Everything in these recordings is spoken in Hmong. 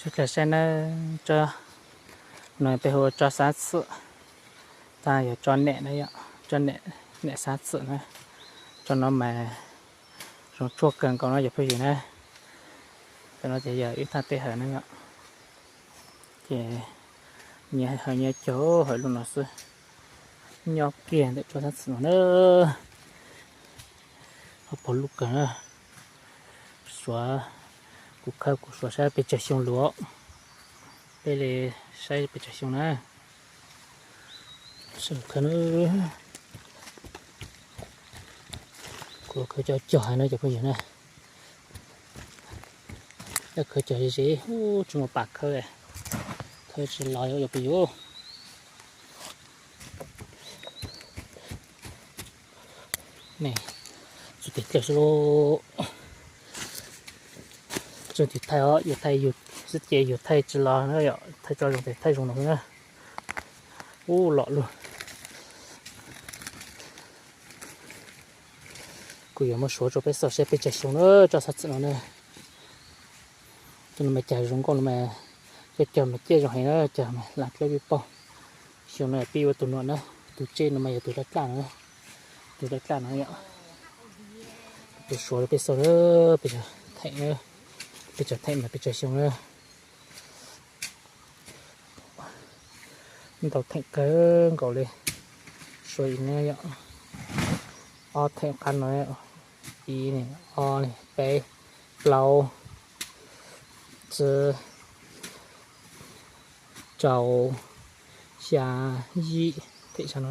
Sawv daws saib nawb, tsob no peb hu ua tsob xab txwm, tag yog tsob nem na yom, tsob nem xab txwm na. Tsob no mas zoo tshuaj kawg nkaus no cov phooj ywg na. Tam no ces yog ib thaj teb hawm na yom, ces nyias hawm nyias cog hawm lub no xwb. Nyob kiag ntawm tsob xab txwm no na, ho pog lub kawg na. Suav, kuv khawb kuv suav saib pes tsawg xyoo lawm. Peb li saib pes tsawg xyoo na. Kuv khawb cov cog hais no cov phooj ywg na. Yog khawb cog ze ze, tsis muaj pam khawb, khawb tsis los cov phooj ywg. Txug tim teb xwb lauj. Txug tim thaij os, yuav thaij yug xwb ces yug thaij tsis los na yom, thaij tso zoo ces thaij zoo no na. Ub, los lug. Kuv yuav muab suav rau peb xauj saib peb tsawg xyoo na, tsob xab txwm no na. Tus no mas cog zoo nkauj no mas, cog cog mas ciaj zoo heev na, cog mas lam dlawb pib paug. Xyoo no pib ua tus nuam na, tus tseb no mas yog tus dlawb dlaj no, tus dlawb dlaj no yom. Tus suav rau peb xauj na, peb tsawg theem na, peb tsawg theem mas peb tsawg xyoo na. Ntau theem kawg nkaus li. Suav ib no yom, ob theem qab no, ib, ob, peb, plaub, tsib, rau, xya, yim, theem sab no,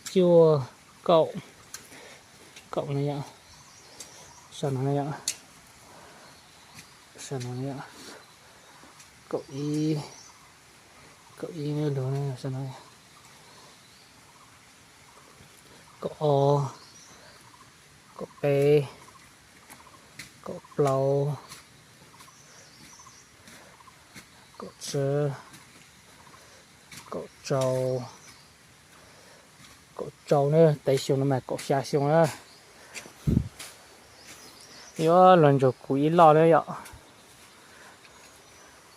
cuaj, kaum, kaum no yom, sab no yom, sab no yom, kaum ib, kaum ib lug sab no, kaum ob, kaum peb, kaum plaub, kaum tsib, kaum rau, kaum rau na, teb xyoo no mas kaum xya xyoo na. Yuav luag ntsug kuv ib loj na yom.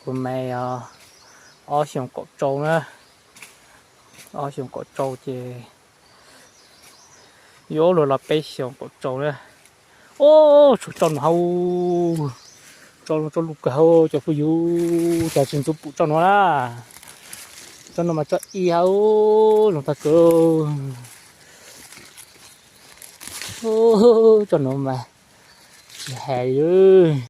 Kuv mas ob xyoos kaum rau na, ob xyoos kaum rau ces yuav luag los peb xyoos kaum rau na. Ub, tshuav tsob no hauv, tsob no tsob loj kawg hauv cov phooj ywg, cas tsis ntxub pum tsob no na. Tsob no mas tsob ib hauv, zoo tag kawg. Tsob no mas tsis hais li.